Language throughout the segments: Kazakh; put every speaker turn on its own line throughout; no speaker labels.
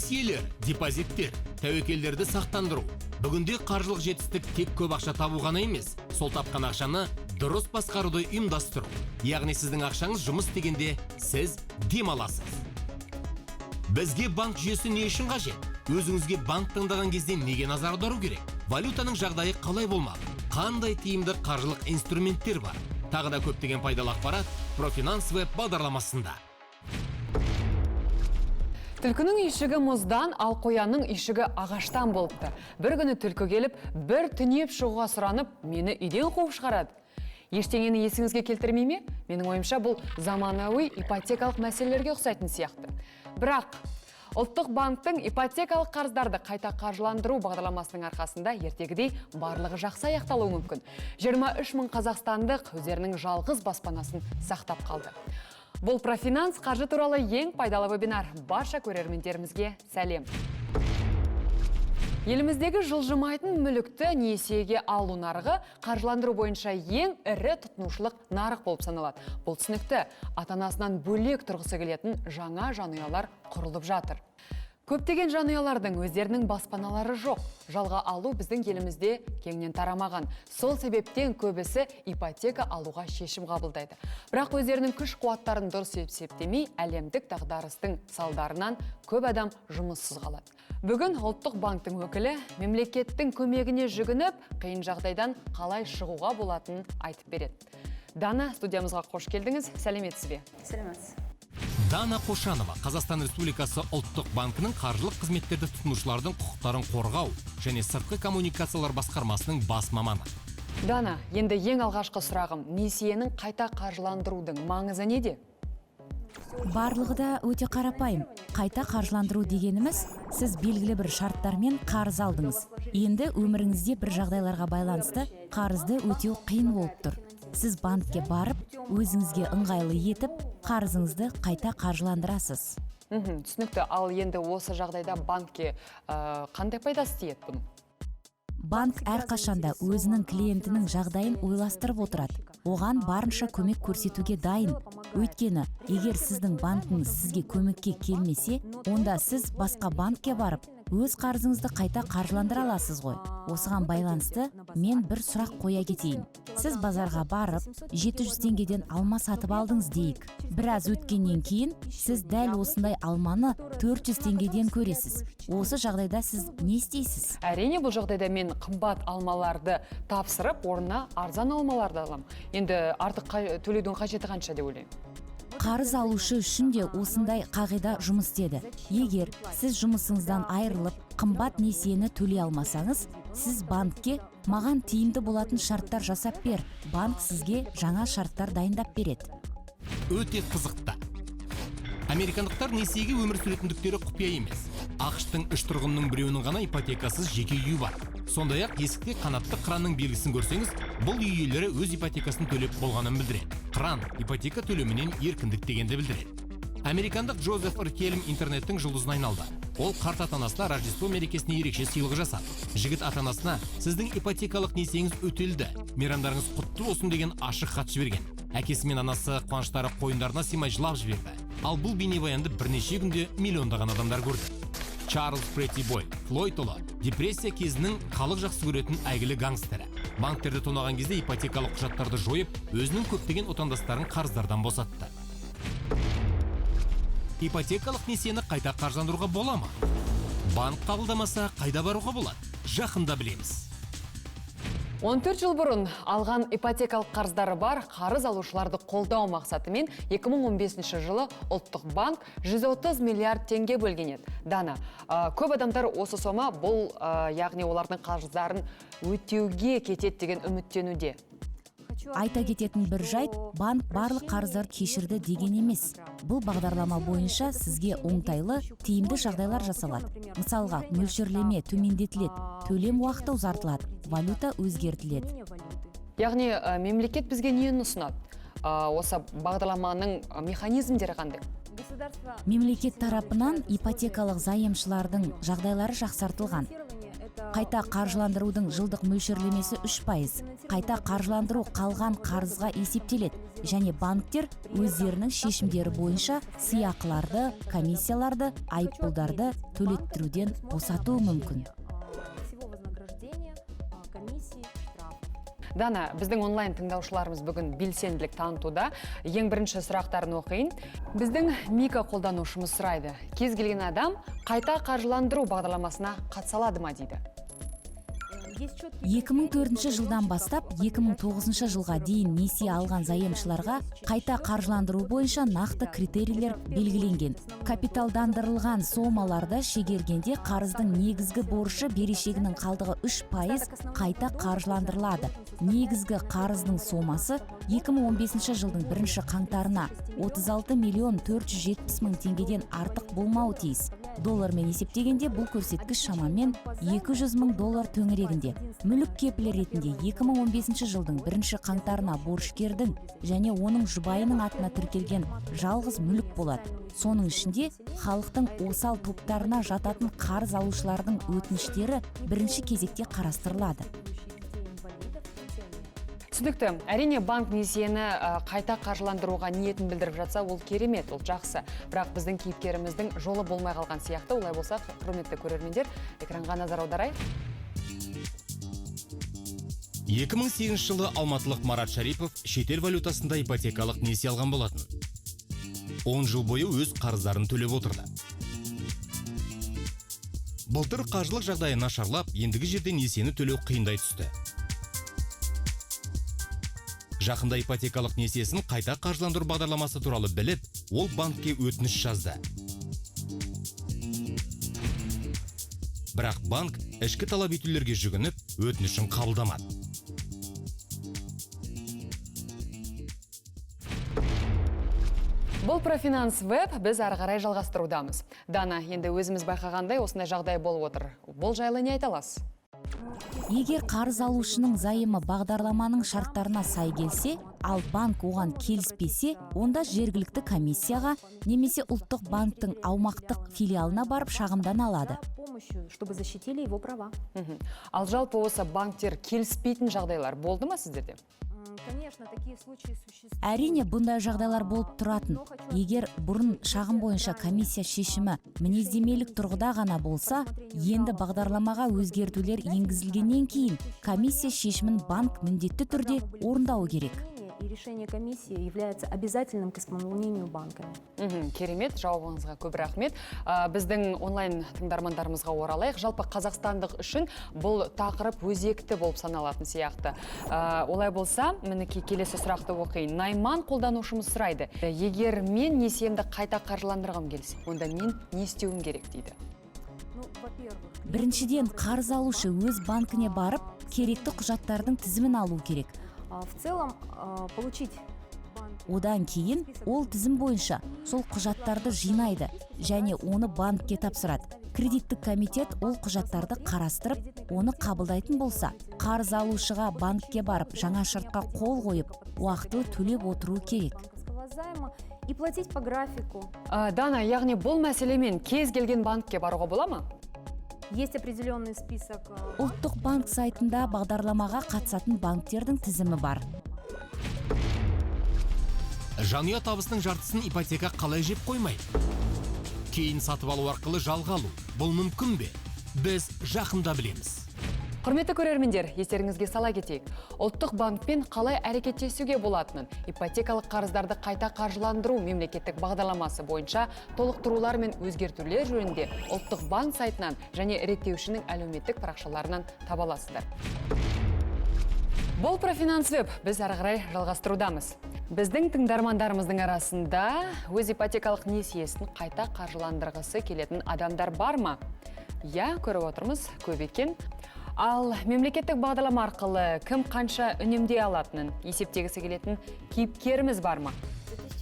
Несиелер, депозиттер, тәуекелдерді сақтандыру. Бүгінде қаржылық жетістік тек көп ақша табу ғана емес, сол тапқан ақшаны дұрыс басқаруды ұйымдастыру. Яғни сіздің ақшаңыз жұмыс істегенде, сіз демаласыз. Бізге банк жүйесі не үшін қажет? Өзіңізге банк таңдаған кезде неге назар аудару керек? Валютаның жағдайы қалай болмақ? Қандай тиімді қаржылық инструменттер бар? Тағы да көптеген пайдалы ақпарат Профинанс веб бағдарламасында.
Түлкінің үйшігі мұздан, ал қоянның үйшігі ағаштан болыпты. Бір күні түлкі келіп, бір түнеп шығуға сұранып, мені үйден қуып шығарады. Ештеңені есіңізге келтірмей ме? Менің ойымша, бұл заманауи ипотекалық мәселелерге ұқсайтын сияқты. Бірақ Ұлттық банктің ипотекалық қарыздарды қайта қаржыландыру бағдарламасының арқасында ертегідей барлығы жақсы аяқталуы мүмкін. 23 мың қазақстандық өздерінің жалғыз баспанасын сақтап қалды. Бұл Профинанс, қаржы туралы ең пайдалы вебинар. Барша көрермендерімізге сәлем. Еліміздегі жылжымайтын мүлікті несиеге алу нарығы қаржыландыру бойынша ең ірі тұтынушылық нарық болып саналады. Бұл түсінікті. Ата-анасынан бөлек тұрғысы келетін жаңа жанұялар құрылып жатыр. Көптеген жанұялардың өздерінің баспаналары жоқ. Жалға алу біздің елімізде кеңінен тарамаған. Сол себептен көбісі ипотека алуға шешім қабылдайды. Бірақ өздерінің күш қуаттарын дұрыс есептемей, әлемдік дағдарыстың салдарынан көп адам жұмыссыз қалады. Бүгін Ұлттық банктің өкілі мемлекеттің көмегіне жүгініп, қиын жағдайдан қалай шығуға болатынын айтып береді. Дана, студиямызға қош келдіңіз. Сәлеметсіз бе?
Сәлеметсіз.
Дана Қошанова, Қазақстан Республикасы Ұлттық банкінің қаржылық қызметтерді тұтынушылардың құқықтарын қорғау және сыртқы коммуникациялар басқармасының бас маманы.
Дана, енді ең алғашқы сұрағым: несиенің қайта қаржыландырудың маңызы неде?
Барлығы да өте қарапайым. Қайта қаржыландыру дегеніміз – сіз белгілі бір шарттармен қарыз алдыңыз. Енді өміріңізде бір жағдайларға байланысты қарызды өтеу қиын болып тұр. Сіз банкке барып, өзіңізге ыңғайлы етіп, қарызыңызды қайта қаржыландырасыз.
Түсінікті. Ал енді осы жағдайда банкке қандай пайдасы тиеді бұның?
Банк әрқашанда өзінің клиентінің жағдайын ойластырып отырады, оған барынша көмек көрсетуге дайын. Өйткені егер сіздің банкіңіз сізге көмекке келмесе, онда сіз басқа банкке барып, өз қарызыңызды қайта қаржыландыра аласыз ғой. Осыған байланысты мен бір сұрақ қоя кетейін. Сіз базарға барып, 700 теңгеден алма сатып алдыңыз дейік. Біраз өткеннен кейін сіз дәл осындай алманы 400 теңгеден көресіз. Осы жағдайда сіз не істейсіз?
Әрине, бұл жағдайда мен қымбат алмаларды тапсырып, орнына арзан алмаларды аламын. Енді артық төлеудің қажеті қанша деп ойлаймын.
Қарыз алушы үшін де осындай қағида жұмыс істеді. Егер сіз жұмысыңыздан айырылып, қымбат несиені төлей алмасаңыз, сіз банкке: «Маған тиімді болатын шарттар жасап бер». Банк сізге жаңа шарттар дайындап береді.
Өте қызықты. Американдықтар несиеге өмір сүретіндіктері құпия емес. АҚШ-тың үш тұрғынының біреуінің ғана ипотекасыз жеке үйі бар. Сондай ақ есікте қанатты қыранның белгісін көрсеңіз, бұл үй иелері өз ипотекасын төлеп болғанын білдіреді. Қыран ипотека төлемінен еркіндік дегенді білдіреді. Американдық Джозеф Ркелм интернеттің жұлдызына айналды. Ол қарт ата анасына Рождество мерекесіне ерекше сыйлық жасады. Жігіт ата анасына «Сіздің ипотекалық несиеңіз өтелді, мейрамдарыңыз құтты болсын» деген ашық хат жіберген. Әкесі мен анасы қуаныштары қойындарына сыймай жылап жіберді. Ал бұл бейнебаянды бірнеше күнде миллиондаған адамдар көрді. Чарльз Претти Бой Флойдұлы – депрессия кезінің халық жақсы көретін әйгілі гангстері. Банктерді тонаған кезде ипотекалық құжаттарды жойып, өзінің көптеген отандастарын қарыздардан босатты. Ипотекалық несиені қайта қаржыландыруға бола ма? Банк қабылдамаса, қайда баруға болады? Жақында білеміз.
14 жыл бұрын алған ипотекалық қарыздары бар қарыз алушыларды қолдау мақсатымен 2015 жылы Ұлттық банк 130 миллиард теңге бөлген еді. Дана, көп адамдар осы сома бұл, яғни олардың қарыздарын өтеуге кетеді деген үміттенуде.
Айта кететін бір жайт: банк барлық қарыздарды кешірді деген емес. Бұл бағдарлама бойынша сізге оңтайлы, тиімді жағдайлар жасалады. Мысалға, мөлшерлеме төмендетіледі, төлем уақыты ұзартылады, валюта өзгертіледі.
Яғни мемлекет бізге нені ұсынады? Осы бағдарламаның механизмдері қандай?
Мемлекет тарапынан ипотекалық заемшылардың жағдайлары жақсартылған. Қайта қаржыландырудың жылдық мөлшерлемесі 3%. Қайта қаржыландыру қалған қарызға есептеледі және банктер өздерінің шешімдері бойынша сыйақыларды, комиссияларды, айыппұлдарды төлеттіруден босатуы мүмкін.
Всего вознаграждения, комиссии, штрафов.
Дана, біздің онлайн тыңдаушыларымыз бүгін белсенділік танытуда. Ең бірінші сұрақтарын оқиын. Біздің Мика қолданушымыз сұрайды: кез келген адам қайта қаржыландыру бағдарламасына қатыса алады ма, дейді.
Есть четкие
2004 жылдан бастап 2009 жылға дейін несие алған заемшыларға қайта қаржыландыру бойынша нақты критерийлер белгіленген. Капиталдандырылған сомаларды шегергенде қарыздың негізгі борышы берешегінің қалдығы 3% қайта қаржыландырылады. Негізгі қарыздың сомасы 2015 жылдың бірінші қаңтарына 36 миллион 470 мың теңгеден артық болмауы тиіс. Доллармен есептегенде бұл көрсеткіш шамамен 200 мың доллар төңірегінде. Мүлік кепілі ретінде 2015 жылдың бірінші қаңтарына борышкердің және оның жұбайының атына тіркелген жалғыз мүлік болады. Соның ішінде халықтың осал топтарына жататын қарыз алушылардың өтініштері бірінші кезекте қарастырылады.
Инвалидов, пенсионеров.
Түсінікті. Әрине, банк несиені қайта қаржыландыруға ниетін білдіріп жатса, ол керемет, ол жақсы. Бірақ біздің кейіпкеріміздің жолы болмай қалған сияқты. Олай болса, құрметті көрермендер, экранға назар аударайық.
2008 жылы алматылық Марат Шарипов шетел валютасында ипотекалық несие алған болатын. 10 жыл бойы өз қарыздарын төлеп отырды. Былтыр қаржылық жағдайы нашарлап, ендігі жерде несиені төлеу қиындай түсті. Жақында ипотекалық несиесін қайта қаржыландыру бағдарламасы туралы біліп, ол банкке өтініш жазды. Бірақ банк ішкі талап етулерге жүгініп, өтінішін қабылдамады.
Бұл Профинанс Веб, біз ары қарай жалғастырудамыз. Дана, енді өзіміз байқағандай, осындай жағдай болып отыр. Бұл жайлы не айта аласыз?
Егер қарыз алушының зайымы бағдарламаның шарттарына сай келсе, ал банк оған келіспесе, онда жергілікті комиссияға немесе ұлттық банктің аумақтық филиалына барып шағымдана алады.
Помощью, чтобы защитили его права.
Ал жалпы осы банктер келіспейтін жағдайлар болды ма сіздерде?
Конечно, такие случаи существуют.
Әрине, бұндай жағдайлар болып тұратын. Егер бұрын шағым бойынша комиссия шешімі мінездемелік тұрғыда ғана болса, енді бағдарламаға өзгертулер енгізілгеннен кейін комиссия шешімін банк міндетті түрде орындауы керек.
И решение комиссии является обязательным к исполнению банками.
Керемет, жауабыңызға көп рахмет. Біздің онлайн тыңдармандарымызға оралайық. Жалпы қазақстандық үшін бұл тақырып өзекті болып саналатын сияқты. Олай болса, мінекей, келесі сұрақты оқиын. Найман қолданушымыз сұрайды: егер мен несиемді қайта қаржыландырғым келсе, онда мен не істеуім керек, дейді.
Ну, во-первых,
Біріншіден, қарыз алушы өз банкіне барып, керекті құжаттардың тізімін алу керек.
В целом, получить банк
Одан кейін ол тізім бойынша сол құжаттарды жинайды және оны банкке тапсырады. Кредиттік комитет ол құжаттарды қарастырып, оны қабылдайтын болса, қарыз алушыға банкке барып, жаңа шартқа қол қойып, уақытылы төлеп отыру керек.
Банковского займа и платить по графику.
Дана, яғни бұл мәселемен кез келген банкке баруға бола ма?
Есть определенный список.
Ұлттық банк сайтында бағдарламаға қатысатын банктердің тізімі бар.
Жанұя табысының жартысын ипотека қалай жеп қоймайды? Кейін сатып алу арқылы жалға алу. Бұл мүмкін бе? Біз жақында білеміз.
Құрметті көрермендер, естеріңізге сала кетейік. Ұлттық банкпен қалай әрекеттесуге болатынын, ипотекалық қарыздарды қайта қаржыландыру мемлекеттік бағдарламасы бойынша толықтырулар мен өзгертулер жөнінде Ұлттық банк сайтынан және реттеушінің әлеуметтік парақшаларынан таба аласыздар. Бұл Профинанс Веб, біз ары қарай жалғастырудамыз. Біздің тыңдармандарымыздың арасында өз ипотекалық несиесін қайта қаржыландырғысы келетін адамдар бар ма? Иә, көріп отырмыз, көп екен. Ал мемлекеттік бағдарлама арқылы кім қанша үнемдей алатынын есептегісі келетін кейіпкеріміз бар ма?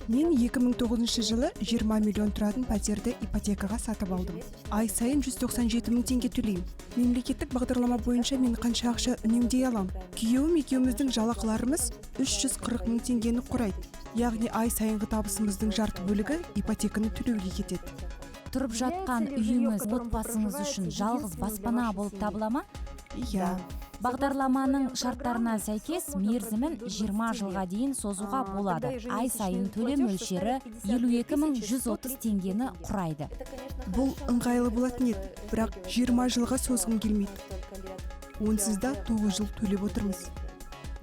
Мен 2009 жылы 20 миллион тұратын пәтерді ипотекаға сатып алдым. Ай сайын 197 мың теңге төлеймін. Мемлекеттік бағдарлама бойынша мен қанша ақша үнемдей алам? Күйеуім екеуміздің жалақыларымыз 340 мың теңгені құрайды. Яғни ай сайынғы табысымыздың жарты бөлігі ипотеканы төлеуге кетеді.
Тұрып жатқан үйіңіз отбасыңыз үшін жалғыз баспана болып табыла ма?
Иә.
Бағдарламаның шарттарына сәйкес, мерзімін 20 жылға дейін созуға болады. Ай сайын төлем мөлшері 52 130 теңгені құрайды.
Бұл ыңғайлы болатын еді, бірақ 20 жылға созғым келмейді. Онсыз да 9 жыл төлеп отырмыз.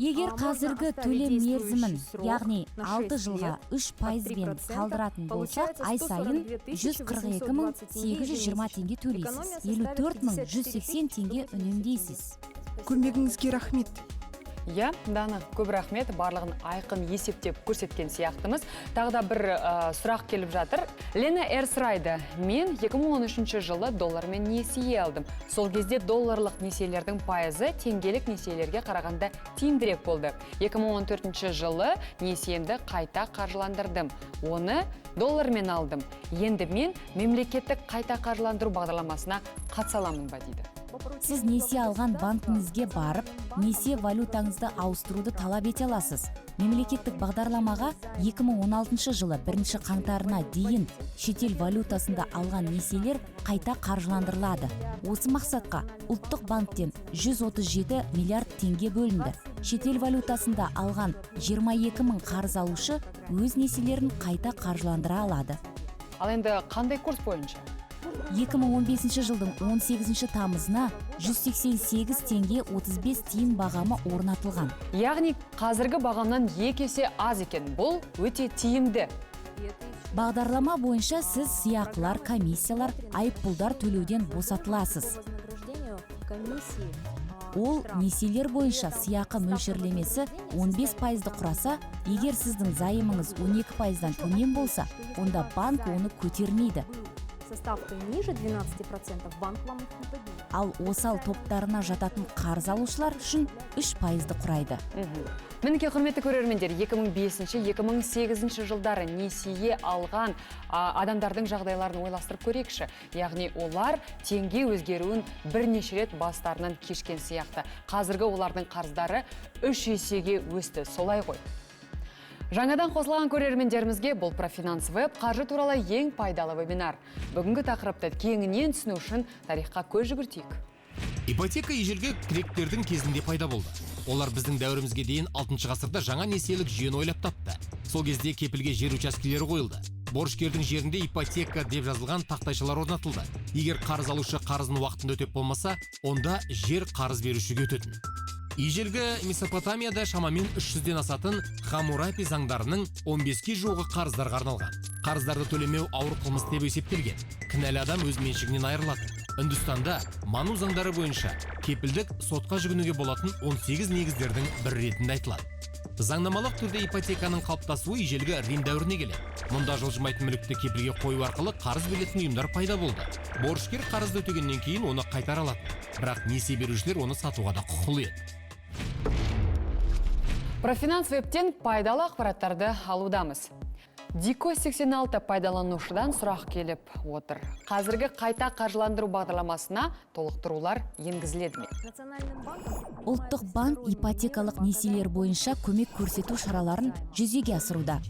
Егер қазіргі төлем мерзімін, яғни 6 жылға 3 пайызбен қалдыратын болсақ, ай сайын 142 820 теңге төлейсіз, 54 180 теңге үнемдейсіз.
Көмегіңізге рахмет.
Иә, Дана, көп рахмет, барлығын айқын есептеп көрсеткен сияқтымыз. Тағы да бір сұрақ келіп жатыр. Лена Эр сұрайды: мен 2013 жылы доллармен несие алдым. Сол кезде долларлық несиелердің пайызы теңгелік несиелерге қарағанда тиімдірек болды. 2014 жылы несиемді қайта қаржыландырдым. Оны доллармен алдым. Енді мен мемлекеттік қайта қаржыландыру бағдарламасына қатыса аламын ба, дейді.
Сіз несие алған банкіңізге барып, несие валютаңызды ауыстыруды талап ете аласыз. Мемлекеттік бағдарламаға 2016 жылы бірінші қаңтарына дейін шетел валютасында алған несиелер қайта қаржыландырылады. Осы мақсатқа Ұлттық банктен 137 миллиард теңге бөлінді. Шетел валютасында алған 22 мың қарыз алушы өз несиелерін қайта қаржыландыра алады.
Ал енді қандай курс бойынша?
2015 жылдың 18 тамызына 188 теңге 35 тиын бағамы орнатылған.
Яғни қазіргі бағамнан екі есе аз екен. Бұл өте тиімді.
Бағдарлама бойынша сіз сыйақылар, комиссиялар, айыппұлдар төлеуден босатыласыз. Ол несиелер бойынша сыйақы мөлшерлемесі 15 пайызды құраса, егер сіздің зайымыңыз 12 пайыздан төмен болса, онда банк оны көтермейді.
Со ставкой ниже 12% банк вам их не поднимет.
Ал осал топтарына жататын қарыз алушылар үшін 3 пайызды құрайды.
Мінекей, құрметті көрермендер, 2005-2008 жылдары несие алған адамдардың жағдайларын ойластырып көрейікші. Яғни олар теңге өзгеруін бірнеше рет бастарынан кешкен сияқты. Қазіргі олардың қарыздары үш есеге өсті, солай ғой? Жаңадан қосылған көрермендерімізге: бұл Профинанс Веб, қаржы туралы ең пайдалы вебинар. Бүгінгі тақырыпты кеңінен түсіну үшін тарихқа көз жүгіртейік.
Ипотека ежелгі гректердің кезінде пайда болды. Олар біздің дәуірімізге дейін 6 ғасырда жаңа несиелік жүйені ойлап тапты. Сол кезде кепілге жер учаскелері қойылды. Борышкердің жерінде «ипотека» деп жазылған тақтайшалар орнатылды. Егер қарыз алушы қарызын уақытында өтеп болмаса, онда жер қарыз берушіге өтетін. Ежелгі Месопотамияда шамамен 300-ден асатын Хамурапи заңдарының 15-ке жуығы қарыздарға арналған. Қарыздарды төлемеу ауыр қылмыс деп есептелген. Кінәлі адам өз меншігінен айырылады. Үндістанда Ману заңдары бойынша кепілдік сотқа жүгінуге болатын 18 негіздердің бірі ретінде айтылады. Заңнамалық түрде ипотеканың қалыптасуы ежелгі Рим дәуіріне келеді. Мұнда жылжымайтын мүлікті кепілге қою арқылы қарыз беретін ұйымдар пайда болды. Борышкер қарызды өтегеннен кейін оны қайтара алады. Бірақ несие берушілер оны сатуға да құқылы еді.
Профинанс Вебтен пайдалы ақпараттарды алудамыз. Дико 86 пайдаланушыдан сұрақ келіп отыр. Қазіргі қайта қаржыландыру бағдарламасына толықтырулар енгізіледі ме?
Национальным банком
Ұлттық банк ипотекалық несиелер бойынша көмек көрсету шараларын жүзеге асыруда.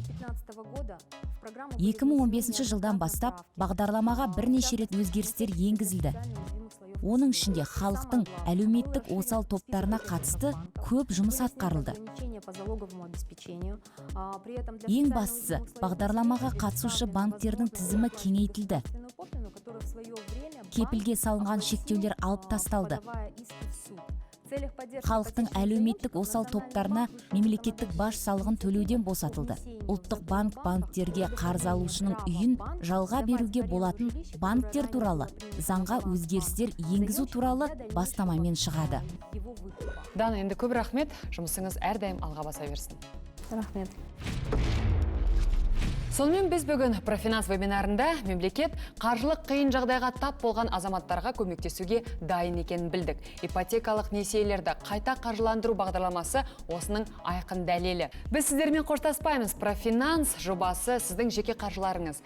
2015 жылдан бастап бағдарламаға бірнеше рет өзгерістер енгізілді. Оның ішінде халықтың әлеуметтік осал топтарына қатысты көп жұмыс атқарылды. Ең бастысы, бағдарламаға қатысушы банктердің тізімі кеңейтілді, кепілге салынған шектеулер алып тасталды, халықтың әлеуметтік осал топтарына мемлекеттік баж салығын төлеуден босатылды. Ұлттық банк банктерге қарыз алушының үйін жалға беруге болатын банктер туралы заңға өзгерістер енгізу туралы бастамамен шығады.
Дана, енді көп рахмет, жұмысыңыз әрдайым алға баса берсін.
Рахмет.
Сонымен, біз бүгін Профинанс вебинарында мемлекет қаржылық қиын жағдайға тап болған азаматтарға көмектесуге дайын екенін білдік. Ипотекалық несиелерді қайта қаржыландыру бағдарламасы осының айқын дәлелі. Біз сіздермен қоштаспаймыз. Профинанс жобасы сіздің жеке қаржыларыңыз,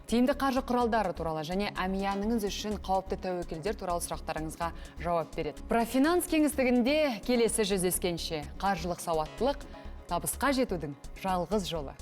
тиімді қаржы құралдары туралы және әмияныңыз үшін қауіпті тәуекелдер туралы сұрақтарыңызға жауап береді. Профинанс кеңістігінде келесі жүздескенше! Қаржылық сауаттылық – табысқа жетудің жалғыз жолы.